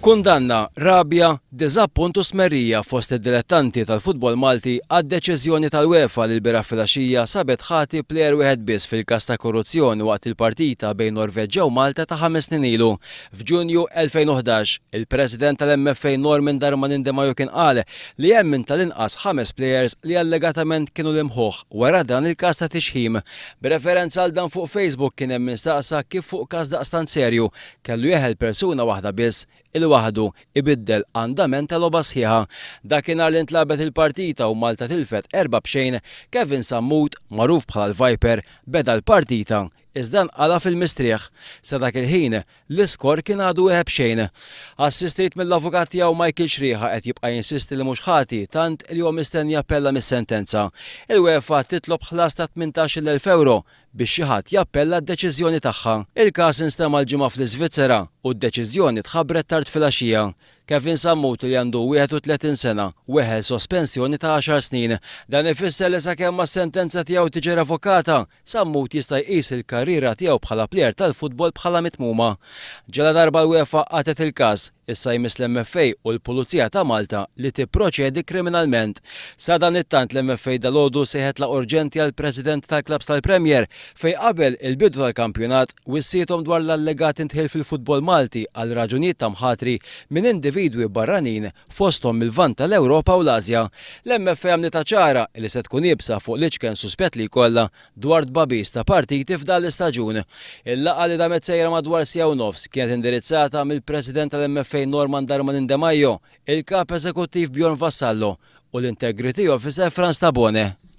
Kundanna, rabja, diżappunt u stmerrija fost id-dilettanti tal-futbol Malti għad-deċiżjoni tal-UEFA li lbieraħ filgħaxija sabet ħati plejer wieħed biss fil-każ ta' korruzzjoni waqt il-partita bejn Norveġġja u Malta ta' ħames snin ilu. F'Ġunju 2011, il-President tal-MFA Norman Darmanin Demajo kien qal li hemm minn tal-inqas ħames plejers li allegatament kienu l-imħuħ wara dan il-każ ta' tixħim. B'referenza għal dan fuq Facebook kien hemm min staqsa kif fuq każ daqstant serju kellu jeħel persuna waħda biss il waħdu ibiddel andament ta' logħba sħiħa. Dakinhar li ntlagħbet il-partita u Malta tilfet 4-0, Kevin Sammut, magħruf bħala l-Viper, beda l-partita iżda nqala' fil-mistrieħ. Sa dak il-ħin, l-iskor kien għadu 1-0. Assistit mill-avukat tiegħu Michael Xrieħa qed jibqa' jinsisti li mhux ħati tant li huwa mistenni jappella mis-sentenza. Il-UEFA titlob ħlas ta' 18,000 ewro biex xi ħadd jappella d-deċiżjoni tagħha. Il-każ instema' l-Ġimgħa fl-Iżvizzera u d-deċiżjoni tħabbret tard filgħaxija. Kevin Sammut li għandu 31 sena weħel sospensjoni ta' għaxar snin. Dan ifisser li sakemm ma s-sentenza tiegħu tiġi revokata, Sammut jista' jqis il-karriera tiegħu bħala plejer tal-futbol bħala mitmuma. Ġaladarba l-UEFA qatgħet il-każ, issa jmiss l-MFA u l-Pulizija ta' Malta li tipproċedi kriminalment. Sadanittant l-MFA dalgħodu sejħet laqgħa urġenti għall-President tal-klabbs tal-Premier fejn qabel il-bidu tal-kampjonat wissiethom dwar l-allegat indħil fil-futbol Malti għal raġunijiet ta' mħatri minn individwi barranin fosthom mil-Lvant tal-Ewropa u l-Asja. L-MFA għamlitha ċara li se tkun iebsa fuq l-iċken suspett li jkollha dwar tbagħbis ta' partiti f'dan l-istaġun. Il-laqgħa li damet sejra madwar siegħa u nofs kienet indirizzata mill-President tal-MFA Norman Darmanin Demajo, il-Kap Eżekuttiv Bjorn Vassallo u l-Integrity Officer Frans Tabone.